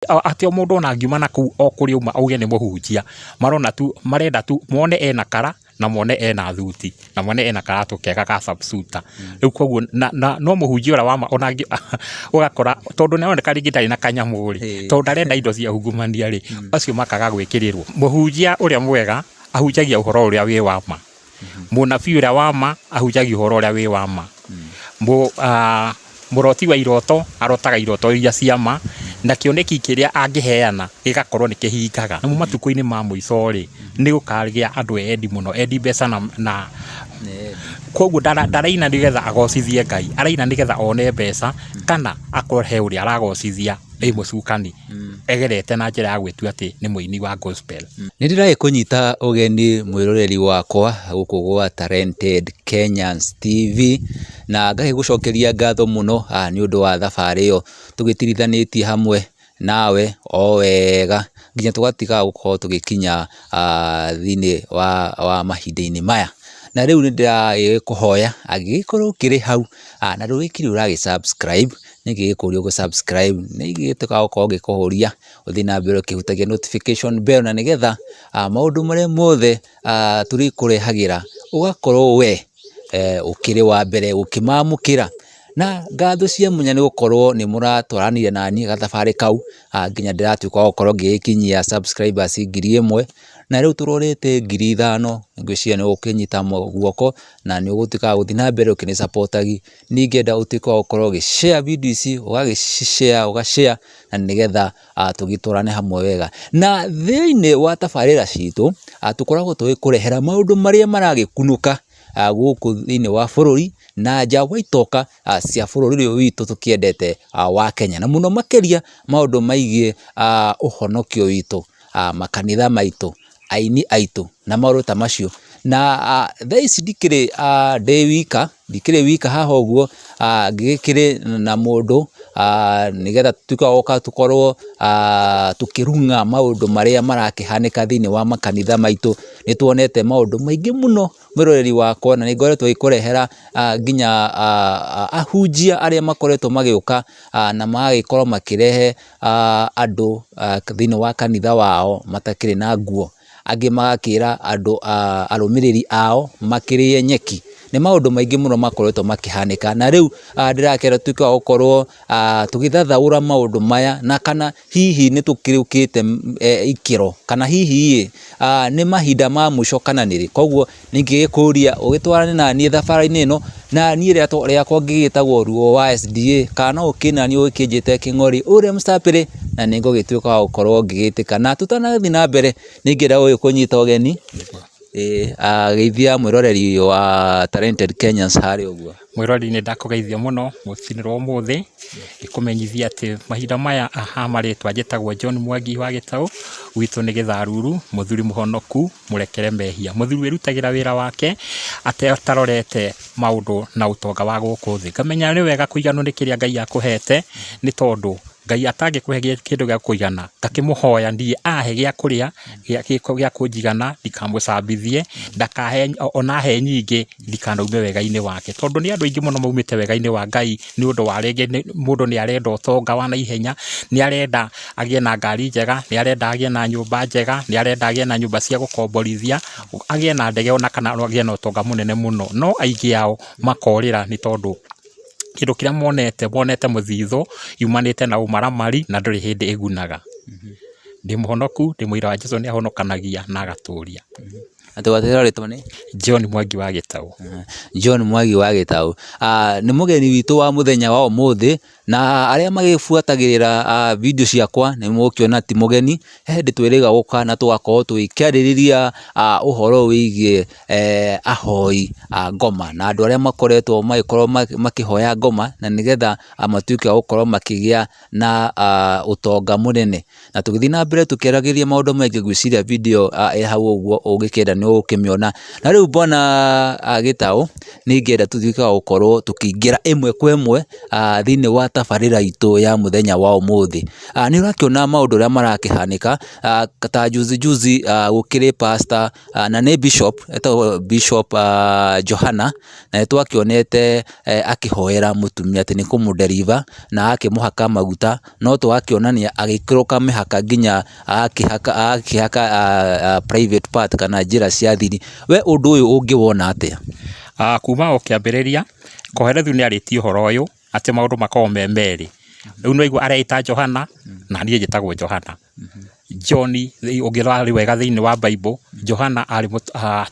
Atĩ o mũndũ ona angiuma na kũu o kũrĩa auma auge nĩ mũhunjia, marona tu, marenda tu mone ena kara na mone ena thuti na mone ena karatũ kega ga subsuita. Rĩu koguo na, na, no mũhunjia ũrĩa wa ma ona ũgakora tondũ nĩ aroneka rĩngĩ ndarĩ na kanyamũ rĩ, tondũ ndarenda indo cia ungumania rĩ, acio makaga gwĩkĩrĩrwo. Mũhunjia ũrĩa mwega ahunjagia ũhoro ũrĩa wĩ wa ma. Mũnabii ũrĩa wa ma ahunjagia ũhoro ũrĩa wĩ wa ma. Mũroti wa iroto arotaga iroto iria cia ma, na kĩoneki kĩrĩa angĩheana gĩgakorwo nĩ kĩhingaga. Namo matukũ-inĩ ma mũico rĩ, nĩ gũkagĩa andũ endi mũno, endi mbeca na koguo ndaraina nĩgetha agocithie Ngai, araina nĩgetha one mbeca kana akorwo he ũrĩa aragocithia ĩ mũcukani egerete na njĩra ya gwĩtua atĩ nĩ mũini wa gospel. Nĩ ndĩragĩkũnyita ũgeni mwĩroreri wakwa gũkũ gwa Talented Kenyans TV, na ngagĩgũcokeria ngatho mũno nĩ ũndũ wa thabarĩ ĩyo tũgĩtirithanĩtie hamwe nawe o wega nginya tũgatiga gũkorwo tũgĩkinya thĩiniĩ wa mahinda-inĩ maya. Na rĩu nĩ ndĩragĩkũhoya angĩgĩkorwo ũkĩrĩ hau na ndũgĩkĩrĩ ũragĩ subscribe, nĩ ngĩgĩkũria ũgĩ subscribe nĩ ingĩgĩtuĩka wa gũkorwo ngĩkũhũria ũthiĩ na mbere ũkĩhutagia notification bell na nĩgetha maũndũ marĩa mothe tũrĩkũrehagĩra ũgakorwo we ũkĩrĩ wa mbere gũkĩmamũkĩra. Na ngatho cia mwanya nĩ gũkorwo nĩ mũratwaranire naniĩ gathabarĩ kau nginya ndĩratuĩka wa gũkorwo ngĩgĩkinyia subscribers 1000, na rĩu tũrorete 5000, ngwĩciria nĩ ũgũkĩnyita guoko na nĩ ũgũtuĩka wa gũthiĩ na mbere ũkĩnĩ support agi. Niĩ ingĩenda ũtuĩke wa gũkorwo ũgĩ share video ici, ũgagĩ share, ũga share na nĩgetha tũgĩtwarane hamwe wega. Na thĩiniĩ wa tabarĩra citũ, tũkoragwo tũgĩkũrehera maũndũ marĩa maragĩkunũka gũkũ thĩiniĩ wa bũrũri na nja wa itoka cia bũrũri ũyũ witũ tũkĩendete wa Kenya. Na mũno makĩria maũndũ megiĩ ũhonokio witũ, makanitha maitũ, aini aitũ na maũndũ ta macio. Na thaa ici ndikĩrĩ ndĩ wika, ndikĩrĩ wika haha ũguo, ngĩgĩkĩrĩ na mũndũ nĩgetha tũtuĩke a gũka tũkorwo tũkĩrung'a maũndũ marĩa marakĩhanĩka thĩiniĩ wa makanitha maitũ. Nĩ tuonete maũndũ maingĩ mũno mwĩroreri wakwa, na nĩ ngoretwo ngĩkũrehera nginya ahunjia arĩa makoretwo magĩũka na magagĩkorwo makĩrehe andũ thĩiniĩ wa kanitha wao matakĩrĩ na nguo. Angĩ magakĩra andũ arũmĩrĩri ao makĩrĩe nyeki. Nĩ maũndũ maingĩ mũno makoretwo makĩhanĩka, na rĩu ndĩrakĩenda tũtuĩke a gũkorwo tũgĩthathaũra maũndũ maya na kana hihi nĩ tũkĩrũkĩte ikĩro, kana hihi ĩ, nĩ mahinda ma mũico kana nĩ rĩ. Koguo nĩ ingĩgĩkũria ũgĩtwarane na niĩ thabarĩ-inĩ ĩno, na niĩ rĩtwa rĩakwa ngĩgĩtagwo Ruo wa SDA, kana no ũkĩnanie ũgĩkĩnjĩte Kĩng'ori ũrĩa mũcapĩre, na nĩ ngũgĩtuĩka wa gũkorwo ngĩgĩtĩka. Na tũtanathiĩ na mbere nĩ ingĩenda gũgĩkũnyita ũgeni, geithia mwĩroreri wa Talented Kenyans harĩa ũguo. Mwĩroreri nĩ ndakũgeithia mũno rũcinĩ rwa ũmũthĩ, ngĩkũmenyithia atĩ mahinda maya ha marĩtwa njĩtagwo John Mwangi wa Gĩtaũ, gwitũ nĩ Gĩtharuru, mũthuri mũhonoku, mũrekere mehia, mũthuri wĩrutagĩra wĩra wake atarorete maũndũ na ũtonga wa gũkũ thĩ. Ngamenya nĩ wega kũiganwo nĩ kĩrĩa Ngai akũhete, nĩ tondũ Ngai atangĩkũhe kĩndũ gĩa kũigana, ngakĩmũhoya niĩ ahe gĩa kũrĩa gĩa kũnjigana ndikamũcambithie, ndakahe ona ahe nyingĩ ndikanaume wega-inĩ wake. Tondũ nĩ andũ aingĩ mũno maumĩte wega-inĩ wa Ngai nĩ ũndũ wa rĩngĩ mũndũ nĩ arenda ũtonga wa naihenya, nĩ arenda agĩe na ngari njega, nĩ arenda agĩe na nyũmba njega, nĩ arenda agĩe na nyũmba cia gũkomborithia, agĩe na ndege ona kana agĩe na ũtonga mũnene mũno. No aingĩ ao makorĩra nĩ tondũ kĩndũ kĩrĩa monete, monete mũthithũ yumanĩte na ũmaramari na ndũrĩ hĩndĩ ĩgunaga. Ndĩ mũhonoku, ndĩ mũira wa Jesũ nĩ ahonokanagia na agatũria. Atĩ watwĩra rĩtwa nĩ? John Mwangi wa Gĩtaũ. John Mwangi wa Gĩtaũ. Nĩ mũgeni witũ wa mũthenya wa ũmũthĩ, na arĩa magĩbuatagĩrĩra video ciakwa nĩ mũgũkĩona ti mũgeni, he hĩndĩ twĩrĩga gũka na tũgakorwo tũgĩkĩarĩrĩria ũhoro wĩgiĩ ahoi a ngoma na andũ arĩa makoretwo magĩkorwo makĩhoya ngoma na nĩgetha matuĩke a gũkorwo makĩgĩa na ũtonga mũnene. Na tũgĩthiĩ na mbere tũkĩaragĩria maũndũ maingĩ ngwĩciria video ĩ hau ũguo ũngĩkĩenda nĩ ũgũkĩmĩona. Na rĩu bwana Gĩtaũ, nĩ ingĩenda tũtuĩke a gũkorwo tũkĩingĩra ĩmwe kwa ĩmwe thĩiniĩ wa. tabarĩra itũ ya mũthenya wa ũmũthĩ. Nĩ ũrakĩona maũndũ ũrĩa marakĩhanĩka, ta juzi juzi gũkĩrĩ pastor na nĩ bishop, etagwo Bishop Johana, na nĩ twakĩonete akĩhoera mũtumia atĩ nĩ kũmũ deliver na agakĩmũhaka maguta, no tũgakĩonania agĩikũrũka mĩhaka nginya agakĩhaka private part kana njĩra cia thiri. We ũndũ ũyũ ũngĩwona atĩa? Kuma o kĩambĩrĩria, Kohelethu nĩ arĩtie ũhoro ũyũ atĩ maũndũ makoragwo me merĩ. Rĩu nĩ waigua areĩta Johana na niĩ njĩtagwo Johana. John ũngĩrora wega thĩinĩ wa Bible, Johana arĩ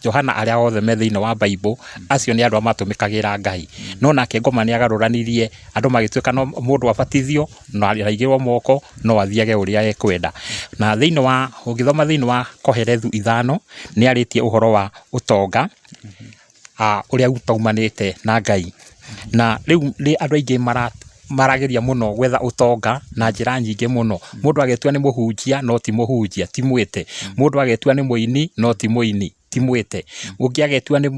Johana arĩa othe me thĩinĩ wa Bible, acio nĩ andũ arĩa matũmĩkagĩra Ngai. No nake ngoma nĩ agarũranirie andũ magĩtuĩka no mũndũ abatithio na aigĩrwo moko no athiage ũrĩa ekwenda. Na thĩinĩ wa ũngĩthoma thĩinĩ wa Kohelethu 5 nĩ arĩtie ũhoro wa ũtonga ũrĩa ũtaumanĩte na Ngai. Na rĩu andũ aingĩ marageria mũno gwetha ũtonga na njĩra nyingĩ mũno. Mũndũ agetua nĩ mũhunjia no ti mũhunjia, ti mwĩte. Mũndũ agetua nĩ mũini no ti mũini, ti mwĩte. Ũngĩ agetua nĩ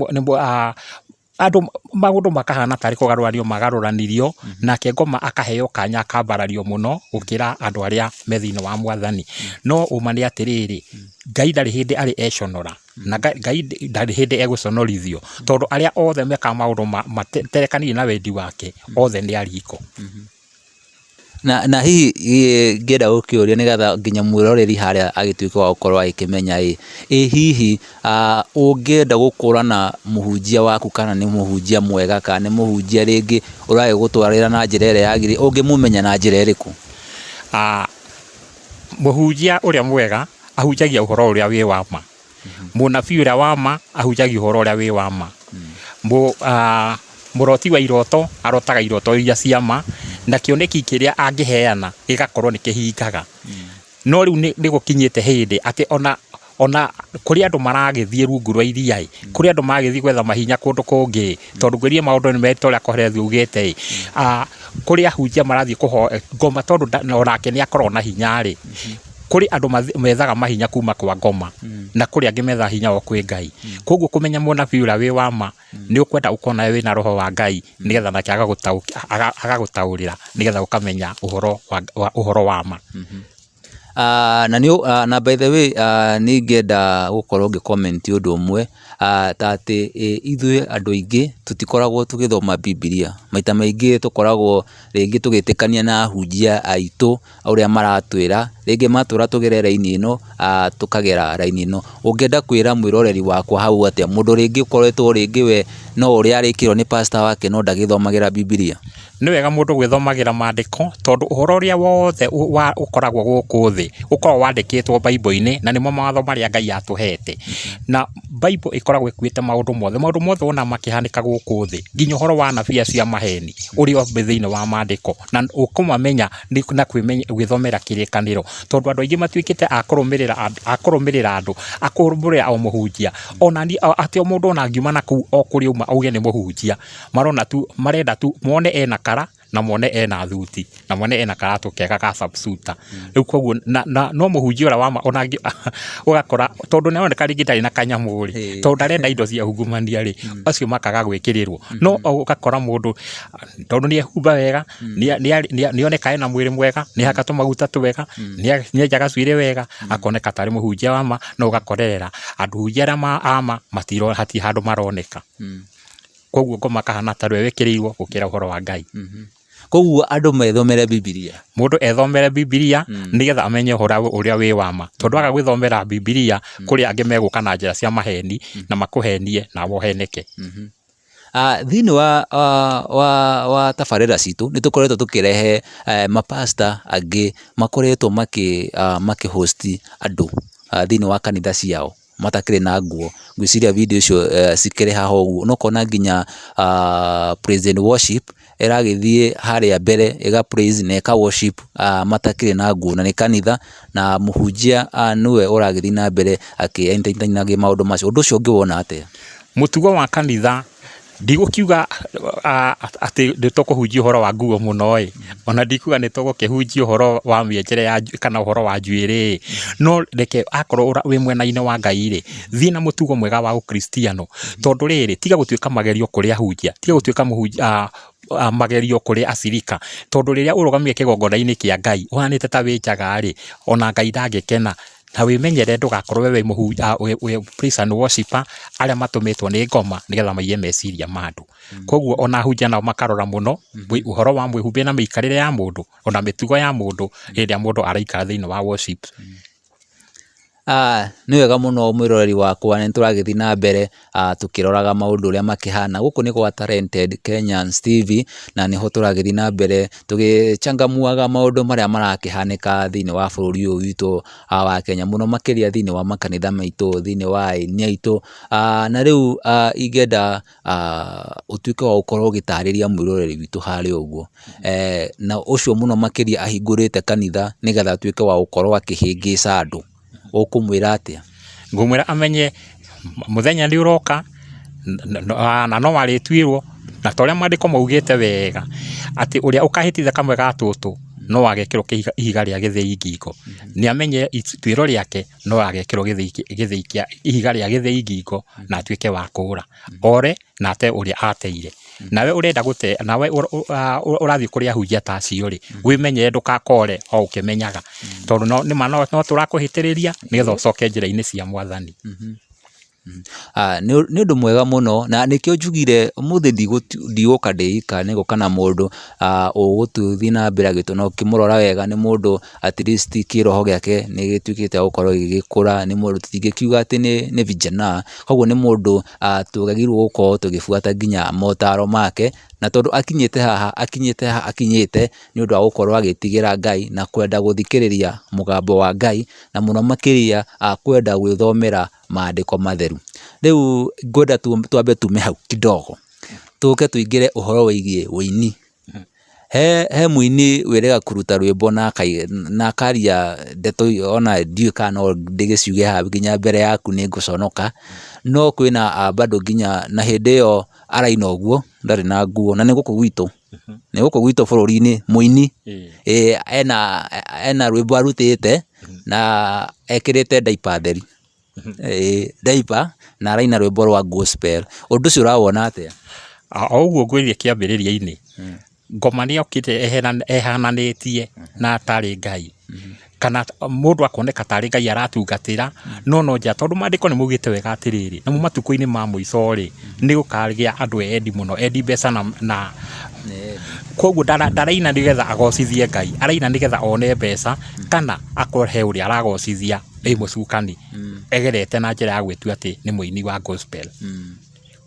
andũ maũndũ makahana tarĩ kũgarũranio magarũranirio, nake ngoma akaheo kanya akambarario mũno gũkĩra andũ arĩa me thĩinĩ wa mwathani. No ũma nĩ atĩrĩrĩ, Ngai ndarĩ hĩndĩ arĩ econora, na Ngai ndarĩ hĩndĩ egũconorithio, tondũ arĩa othe mekaga maũndũ materekanĩire na wendi wake, othe nĩ ariko. Na hihi ngĩenda gũkĩũria nĩgetha nginya mwĩroreri harĩa agĩtuĩke wa gũkorwo agĩkĩmenya ĩ, ĩ hihi ũngĩenda gũkũrana mũhunjia waku kana nĩ mũhunjia mwega kana nĩ mũhunjia rĩngĩ ũragĩgũtwarĩra na njĩra ĩrĩa yagĩrĩire, ũngĩmũmenya na njĩra ĩrĩkũ? Mũhunjia ũrĩa mwega ahunjagia ũhoro ũrĩa wĩ wa ma. Mũnabii ũrĩa wa ma ahunjagia ũhoro ũrĩa wĩ wa ma. Mũroti wa iroto arotaga iroto iria cia ma, na kĩoneki kĩrĩa angĩheana gĩgakorwo nĩ kĩhingaga. No rĩu nĩ gũkinyĩte hĩndĩ atĩ ona kũrĩ andũ maragĩthiĩ rungu rwa iria ĩ, kũrĩ andũ maragĩthiĩ gwetha mahinya kũndũ kũngĩ ĩ, tondũ ngwĩrire maũndũ nĩ ta ũrĩa Kohelethu augĩte ĩ, kũrĩ ahunjia marathiĩ kũhoya ngoma tondũ onake nĩ akoragwo na hinya rĩ, kũrĩ andũ methaga mahinya kuma kwa ngoma, na kũrĩ angĩ methaga hinya o kwĩ Ngai. Koguo kũmenya mũnabii ũrĩa wĩ wa ma, nĩ ũkwenda ũkorwo nawe wĩna roho wa Ngai, nĩgetha nake agagũtaũrĩra, nĩgetha ũkamenya ũhoro wa ma. Na nĩ na by the way nĩ ingĩenda gũkorwo ngĩ comment ũndũ ũmwe, ta atĩ ithuĩ andũ aingĩ tũtikoragwo tũgĩthoma Bibilia. Maita maingĩ tũkoragwo rĩngĩ tũgĩtĩkania na ahunjia aitũ ũrĩa maratwĩra, rĩngĩ matwĩra tũgere raini ĩno, tũkagera raini ĩno. Ũngĩenda kwĩra mwĩroreri wakwa hau atĩa, mũndũ rĩngĩ ũkoretwo rĩngĩ we no ũrĩa arĩkĩrwo nĩ pastor wake no ndagĩthomagĩra Bibilia? Nĩ wega mũndũ gwĩthomagĩra maandĩko tondũ ũhoro ũrĩa wothe ũkoragwo gũkũ thĩ ũkoragwo wandĩkĩtwo Bible-inĩ, na nĩmo mawatho marĩa Ngai atũhete. Na Bible ĩkoragwo ĩkuĩte maũndũ mothe, maũndũ mothe wona makĩhanĩka gũkũ thĩ, nginya ũhoro wa anabii acio a maheni ũrĩa wĩ thĩinĩ wa maandĩko, na ũkũmamenya na gwĩthomera kĩrĩkanĩro, tondũ andũ aingĩ matuĩkĩte a kũrũmĩrĩra andũ, a kũrũmĩrĩra o mũhunjia. Ona niĩ atĩ o mũndũ ona angiuma na kũu o kũrĩa auma auge nĩ mũhunjia, marona tu marenda tu mone ena kara na mone ena thuti na mone ena karatũ kega ga subsuita. Rĩu koguo no mũhunjia ũrĩa wa ma ona ũgakora tondũ nĩ aroneka rĩngĩ ndarĩ na kanyamũ rĩ, tondũ ndarenda indo cia ungumania rĩ, acio makaga gwĩkĩrĩrwo. No ũgakora mũndũ tondũ nĩ ehumba wega, nĩ oneka ena mwĩrĩ mwega, nĩ ehaka tũmaguta twega, nĩ enja gacuĩrĩ wega, akoneka tarĩ mũhunjia wa ma, no ũgakorerera andũ ahunjia arĩa a ma hatirĩ handũ maroneka. Koguo ngoma kahana ta rĩwe wĩkĩrĩirwo gũkĩra ũhoro wa Ngai. Koguo andũ methomere Bibilia. Mũndũ ethomere Bibilia nĩgetha amenye ũhoro ũrĩa wĩ wa ma, tondũ aga gwĩthomera Bibilia kũrĩ angĩ megũka na njĩra cia maheni na makũhenie nawe ũheneke. Thĩinĩ wa tabarĩra citũ nĩ tũkoretwo tũkĩrehe mapasta angĩ makoretwo makĩ host andũ thĩinĩ wa kanitha ciao matakĩrĩ na nguo. Ngwĩciria video icio cikĩrĩ haha ũguo. Na ũkona nginya praise and worship ĩragĩthiĩ harĩa mbere ĩga praise na ĩka worship matakĩrĩ na nguo, na nĩ kanitha na mũhunjia nĩwe ũragĩthiĩ na mbere akĩ entertain maũndũ macio. Ũndũ ũcio ũngĩwona atĩa? Mũtugo wa kanitha ndigũkiuga atĩ nĩ tũkũhunjia ũhoro wa nguo mũno ĩ, ona ndikuga nĩ tũgũkĩhunjia ũhoro wa mĩenjere ya kana ũhoro wa njuĩrĩ ĩ, no reke akorwo wĩ mwena-inĩ wa Ngai rĩ, thiĩ na mũtugo mwega wa ũkristiano, tondũ rĩrĩ, tiga gũtuĩka magerio kũrĩ ahunjia, tiga gũtuĩka mũhunjia. magerio kũrĩ acirika, tondũ rĩrĩa ũrũgamire kĩgongona-inĩ kĩa Ngai ũhanĩte ta wĩ njaga rĩ, ona Ngai ndangĩkena. Na wĩmenyerere ndũgakorwo wĩ wĩ praise and worshiper arĩa matũmĩtwo nĩ ngoma nĩgetha maiye meciria ma andũ. Koguo ona ahunjia nao makarora mũno ũhoro wa mwĩhumbĩre na mĩikarĩre ya mũndũ ona mĩtugo ya mũndũ rĩrĩa mũndũ araikara thĩinĩ wa worship. Nĩ wega mũno mwĩroreri wakwa, nĩ tũragĩthiĩ na mbere tũkĩroraga maũndũ ũrĩa makĩhana. Gũkũ nĩ gwa Talented Kenyans TV, na nĩho tũragĩthiĩ na mbere tũgĩchangamuaga maũndũ marĩa marakĩhanĩka thĩiniĩ wa bũrũri ũyũ witũ wa Kenya, mũno makĩria thĩiniĩ wa makanitha maitũ, thĩiniĩ wa aini aitũ. Na rĩu ingĩenda ũtuĩke wa gũkorwo ũgĩtarĩria mwĩroreri witũ harĩa ũguo, na ũcio mũno makĩria ahingũrĩte kanitha nĩgetha atuĩke wa gũkorwo akĩhĩngĩca andũ, ũkũmwĩra atĩa? Ngũmwĩra amenye mũthenya nĩ ũroka na no arĩtuĩrwo, na ta ũrĩa maandĩko maugĩte wega atĩ ũrĩa ũkahĩtithia kamwe ga tũtũ no agekĩrwo ihiga rĩa gĩthĩi ngingo. Nĩ amenye ituĩro rĩake no agekĩrwo gĩthĩi kĩa ihiga rĩa gĩthĩi ngingo na atuĩke wa kũũra. Ore na ate ũrĩa ateire. Nawe ũrenda gũte, nawe ũrathiĩ kũrĩ ahunjia ta acio rĩ, wĩmenyerere ndũgakore o ũkĩmenyaga, tondũ nĩma no tũrakũhĩtĩrĩria nĩgetha ũcoke njĩra-inĩ cia Mwathani. Nĩ ũndũ mwega mũno na nĩkĩo njugire ũmũthĩ ndigũka ndĩ ika nĩ ngũka na mũndũ ũgũthiĩ na mbere agĩtũ, na ũkĩmũrora wega nĩ mũndũ at least kĩroho gĩake nĩ gĩtuĩkĩte gĩa gũkorwo gĩgĩkũra, nĩ mũndũ tũtingĩkiuga atĩ nĩ vijana, koguo nĩ mũndũ twagĩrĩirwo gũkorwo tũgĩbuata nginya motaro make, na tondũ akinyĩte haha akinyĩte haha akinyĩte nĩ ũndũ wa gũkorwo agĩtigĩra Ngai na kwenda gũthikĩrĩria mũgambo wa Ngai, na mũno makĩria kwenda gwĩthomera maandĩko matheru. Rĩu ngwenda twambe tume hau kidogo, tũke tũingĩre ũhoro wĩgiĩ ũini. He mũini wĩrĩga kũruta rwĩmbo na akaria ndeto ona ndiũĩ kana no ndĩgĩciuge haha nginya mbere yaku nĩ ngũconoka, no kwĩna bado nginya na hĩndĩ ĩyo araina ũguo ndarĩ na nguo na nĩ gũkũ gwitũ, nĩ gũkũ gwitũ bũrũri-inĩ mũini ena rwĩmbo arutĩte na ekĩrĩte diaper theri. Diaper na araina rwĩmbo rwa gospel. Ũndũ ũcio ũrawona atĩa? O ũguo ngwĩrire kĩambĩrĩria-inĩ, ngoma nĩ yokĩte ĩhananĩtie na tarĩ Ngai, kana mũndũ akoneka tarĩ Ngai aratungatĩra, no no nja, tondũ maandĩko nĩ maugĩte wega atĩrĩrĩ, namo matukũ-inĩ ma mũico rĩ, nĩ gũkagĩa andũ endi mũno, endi mbeca na koguo ndaraina nĩgetha agocithie Ngai, araina nĩgetha one mbeca, kana akorwo he ũrĩa aragocithia ĩ mũcukani, egerete na njĩra ya gwĩtua atĩ nĩ mũini wa gospel.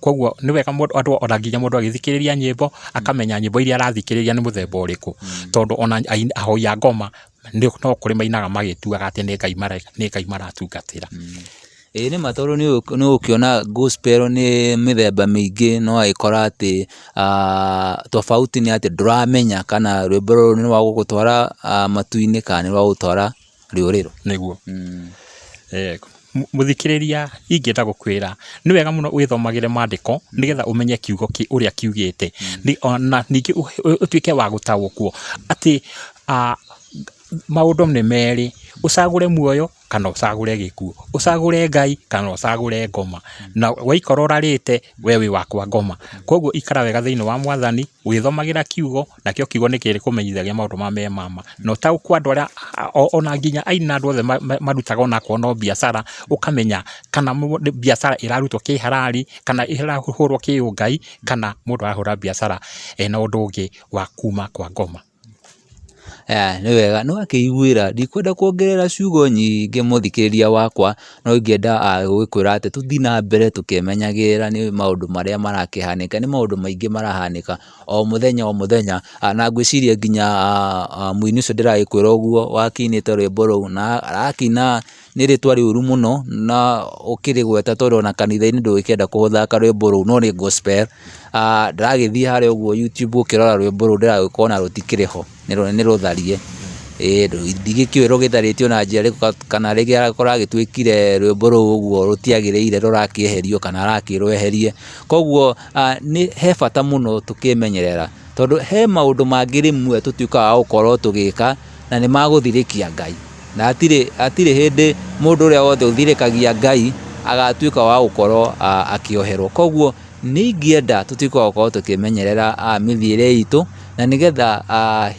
Koguo nĩ wega mũndũ andũ ona nginya mũndũ agĩthikĩrĩria nyĩmbo, akamenya nyĩmbo iria arathikĩrĩria nĩ mũthemba ũrĩkũ, tondũ ona ahoi a ngoma no kũrĩ mainaga magĩtuaga atĩ nĩ Ngai maratungatĩra. Ĩĩ nĩ ma tondũ nĩ ũgũkĩona gospel nĩ mĩthemba mĩingĩ no ũgagĩkora atĩ tofauti nĩ atĩ ndũramenya kana rwĩmbo rũrũ nĩ rwa gũgũtwara matu-inĩ kana nĩ rwa gũgũtwara rĩũrĩro. Nĩguo. Mũthikĩrĩria ingĩenda gũkwĩra nĩ wega mũno wĩthomagĩre maandĩko nĩgetha ũmenye kiugo ũrĩa kiugĩte, na ningĩ ũtuĩke wa gũtaũkwo atĩ maũndũ nĩ merĩ, ũcagũre muoyo kana ũcagũre gĩkuũ, ũcagũre Ngai kana ũcagũre ngoma, na waikara ũrarĩte we wĩ wa kwa ngoma. Koguo ikara wega thĩinĩ wa Mwathani ũgĩthomagĩra kiugo, nakĩo kiugo nĩ kĩrĩkũmenyithagia maũndũ marĩa me ma ma. Na ũtaũkwo andũ arĩa ona nginya aini na andũ othe marutaga onakorwo no biacara, ũkamenya kana biacara ĩrarutwo kĩharari, kana ĩrahũrwo kĩũngai, kana mũndũ arahũra biacara ena ũndũ ũngĩ wa kuma kwa ngoma. Nĩ wega, nĩ wakĩiguĩra, ndikwenda kuongerera ciugo nyingĩ mũthikĩrĩria wakwa, no ingĩenda gũgĩkwĩra atĩ tũthiĩ na mbere tũkĩmenyagĩrĩra nĩ maũndũ marĩa marakĩhanĩka, nĩ maũndũ maingĩ marahanĩka o mũthenya o mũthenya, na ngwĩciria nginya mũini ũcio ndĩragĩkwĩra ũguo wakĩinĩte rwĩmbo rũu na arakĩina nĩ rĩtwa rĩũru mũno na ũkĩrĩgweta tondũ ona kanitha-inĩ ndũgĩkĩenda gũthaka rwĩmbo rũu no nĩ gospel. Ndĩragĩthiĩ harĩa ũguo YouTube gũkĩrora rwĩmbo rũu ndĩragĩkora rũtikĩrĩ ho, nĩ rũtharie. Ĩĩ ndigĩkĩũĩ rũgĩtharĩtio na njĩra ĩrĩkũ kana rĩrĩa kũragĩtuĩkire rwĩmbo rũu ũguo rũtiagĩrĩire rũrakĩeherio kana arakĩrwo eherie. Koguo nĩ he bata mũno tũkĩmenyerera tondũ he maũndũ mangĩ rĩmwe tũtuĩkaga a gũkorwo tũgĩka na nĩ magũthirĩkia Ngai. Na hatirĩ hĩndĩ mũndũ ũrĩa wothe ũthirĩkagia Ngai agatuĩka wa gũkorwo akĩoherwo. Koguo Nĩ ingĩenda tũtuĩke wa gũkorwo tũkĩmenyerera mĩthiĩre itũ, na nĩgetha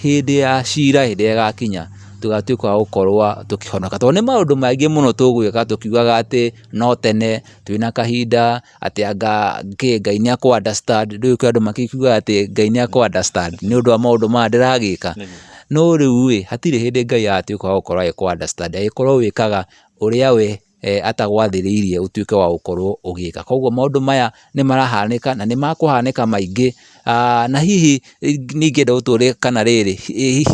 hĩndĩ ya cira hĩndĩ ĩrĩa ĩgakinya, tũgatuĩka a gũkorwo tũkĩhonoka. Tondũ nĩ maũndũ maingĩ mũno tũgwĩka tũkiugaga atĩ no tene, twĩna kahinda, atĩ anga kĩ Ngai nĩ akũ understand, ndũĩ kwĩ andũ makiugaga atĩ Ngai nĩ akũ understand nĩ ũndũ wa maũndũ maya ndĩragĩka. No rĩu ĩ, hatirĩ hĩndĩ Ngai agatuĩka wa gũkorwo agĩkũ understand angĩkorwo wĩkaga ũrĩa we atagwathĩrĩirie ũtuĩke wa gũkorwo ũgĩka. Koguo maũndũ maya nĩ marahanĩka na nĩ makũhanĩka maingĩ, na hihi niĩ ingĩenda ũtwĩre kana rĩrĩ, ĩ hihi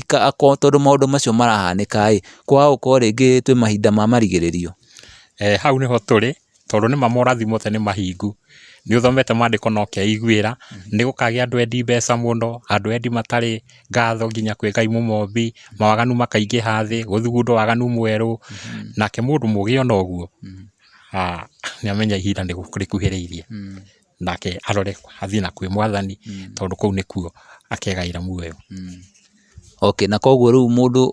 tondũ maũndũ macio marahanĩka ĩ, kwaga gũkorwo rĩngĩ twĩ mahinda ma marigĩrĩrio? Hau nĩho tũrĩ, tondũ nĩma morathi mothe nĩ mahingu. Nĩ ũthomete mandĩko na ũkeiguĩra, nĩ gũkagĩa andũ endi mbeca mũno, andũ endi matarĩ ngatho nginya kwĩ Ngai mũmombi, mawaganu makaingĩha thĩ, gũthugundwo waganu mwerũ, nake mũndũ mũgĩ ona ũguo, nĩ amenya ihinda nĩ rĩkuhĩrĩirie, nake arore athiĩ na kwĩ mwathani, tondũ kũu nĩkuo akegaĩra muoyo. Okay, na koguo rĩu mũndũ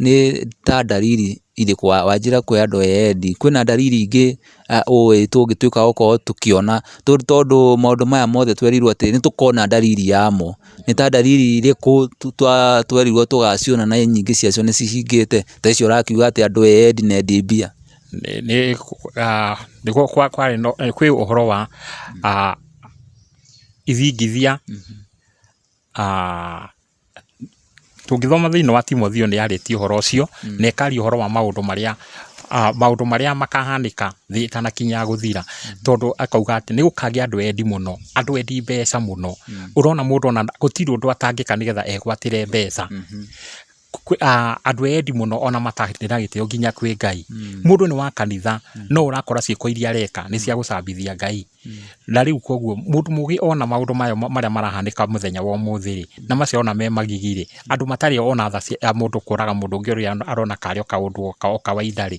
nĩ ta ndariri irĩkũ wanjĩra kwĩ andũ eyendi, kwĩna ndariri ingĩ ũĩ tũngĩtuĩka a gũkorwo tũkĩona tondũ maũndũ maya mothe twerirwo atĩ nĩ tũkona ndariri yamo. Nĩ ta ndariri irĩkũ twerirwo tũgaciona na nyingĩ ciacio nĩ cihingĩte? Ta icio ũrakiuga atĩ andũ eyendi na endi mbia. Nĩ kwĩ ũhoro wa ithingithia, tũngĩthoma thĩinĩ wa Timotheo nĩ yarĩtie ũhoro ũcio, na ĩkaria ũhoro wa maũndũ marĩa maũndũ marĩa makahanĩka thĩ ĩtanakinya gũthira, tondũ akauga atĩ nĩ gũkagĩa andũ endi mũno, andũ endi mbeca mũno, ũrona mũndũ ona gũtirĩ ũndũ atangĩka nĩgetha egwatĩre mbeca. Andũ endi mũno ona matarĩ na gĩtĩo nginya kwĩ Ngai. Mũndũ nĩ wa kanitha, no ũrakora ciĩko iria areka nĩ cia gũcambithia Ngai. Na rĩu koguo mũndũ mũgĩ ona maũndũ maya marĩa marahanĩka mũthenya wa ũmũthĩ rĩ, na macio arona me magigi rĩ, andũ matarĩ ona tha cia mũndũ kũraga mũndũ ũngĩ ũrĩa arona karĩ o kaũndũ o kawaida rĩ,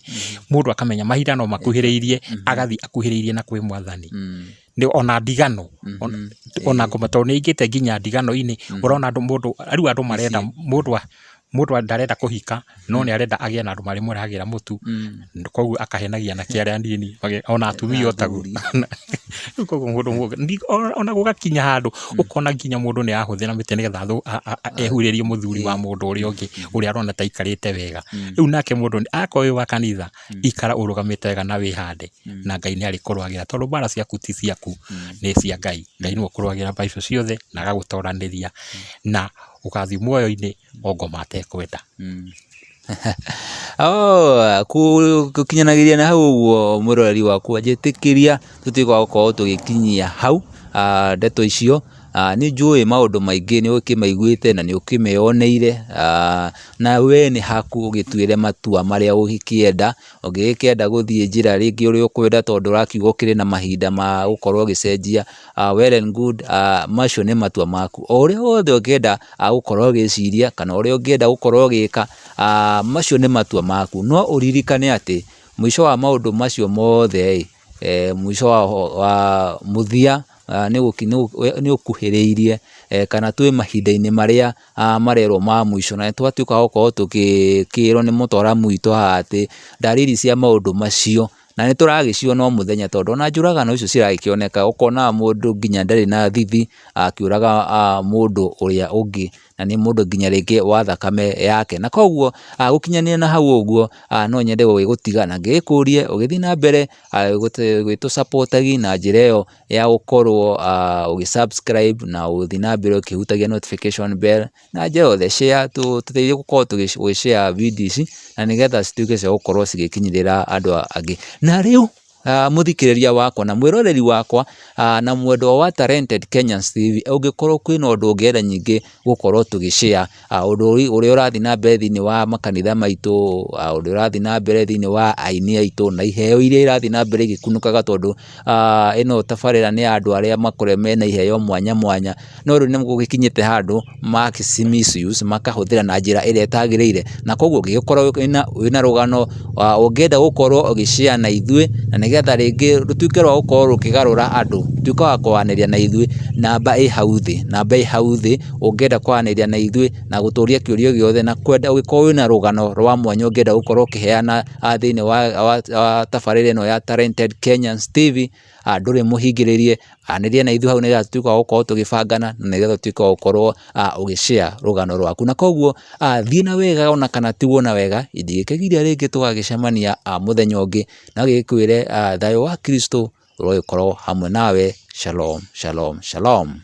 mũndũ akamenya mahinda no makuhĩrĩirie, agathiĩ akuhĩrĩirie na kwĩ mwathani. Nĩ ona ndigano, ona ngoma tondũ nĩ aingĩte nginya ndigano-inĩ, ũrona andũ mũndũ, rĩu andũ marenda mũndũ mũndũ ndarenda kũhika no nĩ arenda agĩe na andũ marĩmũrehagĩra mũtu, koguo akahenagia anake arĩa anini ona atumia o taguo. Rĩu koguo mũndũ ona gũgakinya handũ ũkona nginya mũndũ nĩ arahũthĩra mĩtĩ nĩgetha ehurĩrie mũthuri wa mũndũ ũrĩa ũngĩ ũrĩa arona ta aikarĩte wega. Rĩu nake mũndũ akorwo wĩ wa kanitha, ikara ũrũgamĩte wega na wĩhande na Ngai nĩ arĩkũrũagĩra tondũ mbara ciaku ti ciaku nĩ cia Ngai. Ngai nĩwe ũkũrũagĩra mbara icio ciothe na agagũtoranĩria na ũgathiĩ muoyo-inĩ o ngoma atekwenda. Gũkinyanagĩria na hau ũguo mwĩroreri wakwa njĩtĩkĩria tũtuĩke wa gũkorwo tũgĩkinyia hau ndeto icio. Nĩ njũĩ maũndũ maingĩ nĩ ũkĩmaiguĩte na nĩ ũkĩmeyoneire, na we nĩ haku ũgĩtuĩre matua marĩa ũngĩkĩenda. Ũngĩgĩkĩenda gũthiĩ njĩra rĩngĩ ũrĩa ũkwenda tondũ ũrakiuga ũkĩrĩ na mahinda ma gũkorwo ũgĩcenjia, well and good, macio nĩ matua maku. O ũrĩa wothe ũngĩenda gũkorwo ũgĩciria kana ũrĩa ũngĩenda gũkorwo ũgĩka, macio nĩ matua maku. No ũririkane atĩ mũico wa maũndũ macio mothe ĩ, mũico wa mũthia nĩ ũkuhĩrĩirie kana twĩ mahinda-inĩ marĩa marerwo ma mũico. Na nĩ twatuĩka a gũkorwo tũgĩkĩrwo nĩ mũtaramu witũ haha atĩ ndariri cia maũndũ macio na nĩ tũragĩciona o mũthenya tondũ ona njũragano icio ciragĩkĩoneka ũkona mũndũ nginya ndarĩ na thithi akĩũraga mũndũ ũrĩa ũngĩ na nĩ mũndũ nginya rĩngĩ wa thakame yake. Na koguo gũkinyanĩria na hau ũguo no nyende gũgĩgũtiga na ngĩgĩkũrie ũgĩthiĩ na mbere gwĩtũ support na njĩra ĩyo ya gũkorwo ũgĩ subscribe na gũthiĩ na mbere ũkĩhutagia notification bell na njĩra yothe share, tũteithie gũkorwo tũgĩ share video ici na nĩgetha cituĩke cia gũkorwo cigĩkinyĩrĩra andũ angĩ. Na rĩu mũthikĩrĩria wakwa na mwĩroreri wakwa na mwendwa wa Talented Kenyans TV, ũngĩkorwo kwĩna ũndũ ũngĩenda ningĩ gũkorwo tũgĩ share, ũndũ ũrĩa ũrathiĩ na mbere thĩinĩ wa makanitha maitũ, ũndũ ũrathiĩ na mbere thĩinĩ wa aini aitũ na iheo iria irathiĩ na mbere igĩkunũkaga tondũ ĩno tabarĩra nĩ ya andũ arĩa makoretwo mena iheo mwanya mwanya, no rĩu nĩ gũgĩkinyĩte handũ magĩci misuse makahũthĩra na njĩra ĩrĩa ĩtagĩrĩire, na koguo ũngĩgĩkorwo wĩna rũgano ũngĩenda gũkorwo ũgĩ share na ithuĩ, na nĩgetha rĩngĩ rũtuĩke rwa gũkorwo rũkĩgarũra andũ, tuĩka wa kwaranĩria na ithuĩ, namba ĩ hau thĩ, namba ĩ hau thĩ ũngĩenda kwaranĩria na ithuĩ na gũtũria kĩũria o gĩothe na kwenda ũngĩkorwo wĩna rũgano rwa mwanya ũngĩenda gũkorwo ũkĩheana thĩinĩ wa tabarĩra ĩno ya Talented Kenyans TV. Ndũrĩ mũhingĩrĩrie, aranĩria na ithuĩ hau nĩgetha tũtuĩke wa gũkorwo tũgĩbangana na nĩgetha ũtuĩke wa gũkorwo ũgĩ share rũgano rwaku. Na koguo thiĩ na wega ona kana tigwo na wega, ndingĩkĩgiria rĩngĩ tũgagĩcemania mũthenya ũngĩ, no gĩkwĩre thayũ wa Kristo ũrogĩkorwo hamwe nawe. Shalom, shalom, shalom.